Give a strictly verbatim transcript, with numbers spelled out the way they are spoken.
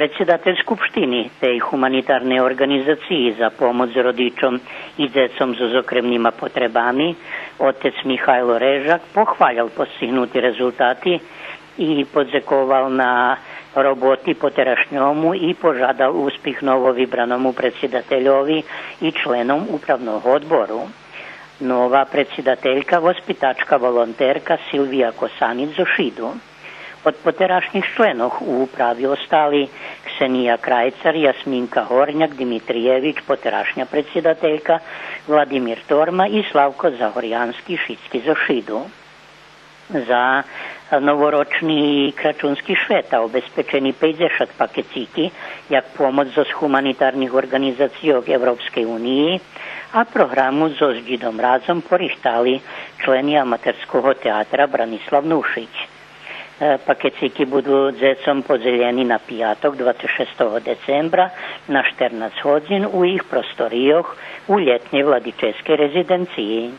Предсидатель Скупштини тей гуманитарней орґанизациї за помоц родичом и дзецом зоз окремнима потребами, отец Михайло Режак, похвалял постигнути резултати и подзековал на роботи по терашньому и пожадал успих нововибраному предсидательови и членом Управного одбору. Нова предсидателька, воспитачка, волонтерка Силвия Косаниц зоз Шиду. Од потерашнїх членох у управи остали Ксения Крайцар, Ясминка Горняк, Димитриєвич, потерашня предсидателька, Владимир Торма и Славко Загорянски, шицки зоз Шиду. За новорочни и крачунски швета обезпечени пейдзешат пакецики, як помоц зоз гуманитарних орґанизацийох Европскей униї, а програму зоз Дїдом Разом порихтали члени Аматерского театра Бранислав Нушич. Е, пакецики буду дзецом подзелєни на пияток, двацец шестого децембра, на штернац годзин у їх просторийох у лєтнєй владическей резиденциї.